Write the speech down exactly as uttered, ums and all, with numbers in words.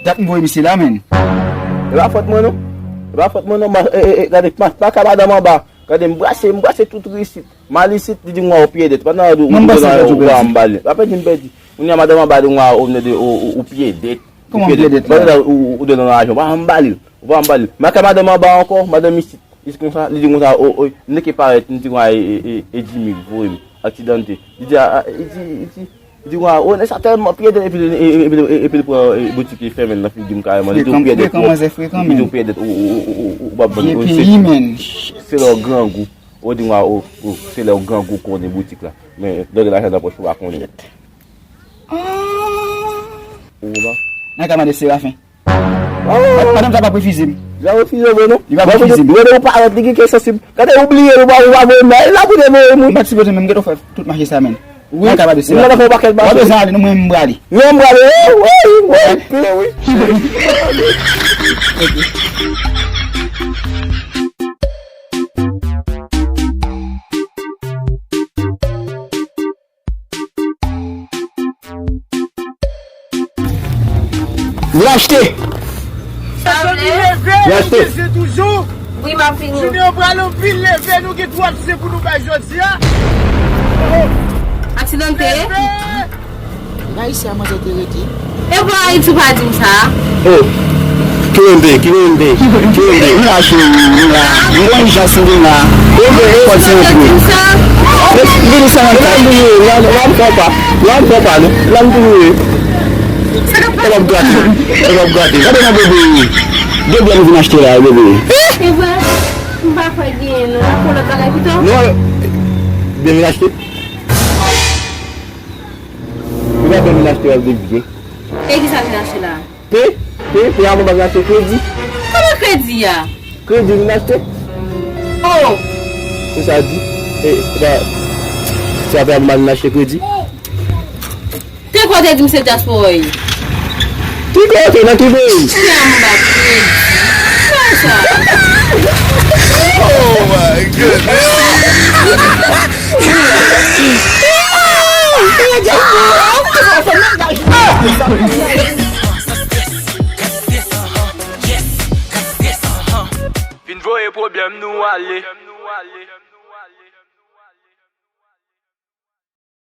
Dat m voye misye la, menn. E pa fòt mwen, non. E pa fòt mwen, non. Ma, e, e, e, gade, ma, ma ka madanm anba. Gade, m brase, m brase tout risit. M al isit, li di m, "Waw, ou pye dèt." Pandan ou, ou, ou, ou pa anba li. Apre di m pèdi. Kounye a, madanm anba di m, "Waw, ou, ou, ou, ou pye dèt." Ou pye dèt. Pandan ou, ou, ou dwe nan lajan. Ou pa anba li. Ou pa anba li. Ma ka madanm anba ankò, madanm isit. Li di konsa, li di konsa, "O, o, m te ke parèt, m te gen, e, e, e, e di mil, voye m, aksidante." Li di, a, a, li di, li di, li di, "Waw, o, nèg sa tèlman pye dèt," epi, e, e, epi, epi, epi li pran, e, boutik li fèmen l nan figi m kareman. Li di, "Ou pye dèt, ou, li di, ou pye dèt, ou, ou, ou, ou, ou, ou pa ban, o, se, se lè w grangou." Ou di, "Waw, o, o, se lè w grangou konnen boutik la." Men, lè w gen lajan nan pòch ou pa konnen. Ou konprann? Nan ka mande Serafen. Madanm sa p ap refize m. Li pa refize vre non. Li pa refize m. Ou wè ou parèt, li gen kè sansib. Gade ou bliye, ou pa, ou pa voye m la. E la pou te voye moun. M pa t sipoze menm gentan fè tout mache sa menm. Wi. Nan ka mande Serafen. Ou pa bezwen ale non, mwen m prale. Mwen m prale. Wi, wi, wi, wi. Vin achte. Sa vle? Vin achte. Wi, m ap vini. Junior pral anpil leve, nou gen twòp zen pou nou bay jodi a. Aksidante. Leve. Nan Ayiti a manzè te rete. E bò Ayiti ou pa di m sa? Oh, ki renmen, ki renmen, ki renmen. M la cheri, m la. M gon ijans m vin la. Kòd se yon pou. Vini san kòd. Lan touye, lan, lan fè pa. Lan fè pa, non. Lan touye. E w ap grate, e w ap grate. Gade nan bebe. De byen nou vin achte la, bebe. E vre, m pa kwè genyen, non. N ap pran lòt bagay pito. Non, byen vin achte. Ou pa fè vin achte w ap de byen. E kisa vin achte la? Pe, pe, pe a mwen pa vin achte kredi. Kòman kredi a? Kredi vin achte. Oh! Se sa di. E, e pa, se apre a mwen vin achte kredi. Te kwè w te di m se dyaspora w ye. Ki kote, nan ki peyi? Kounya m ba kredi. Sa sa? Oh my goodness. Vin voye pwoblèm nou ale.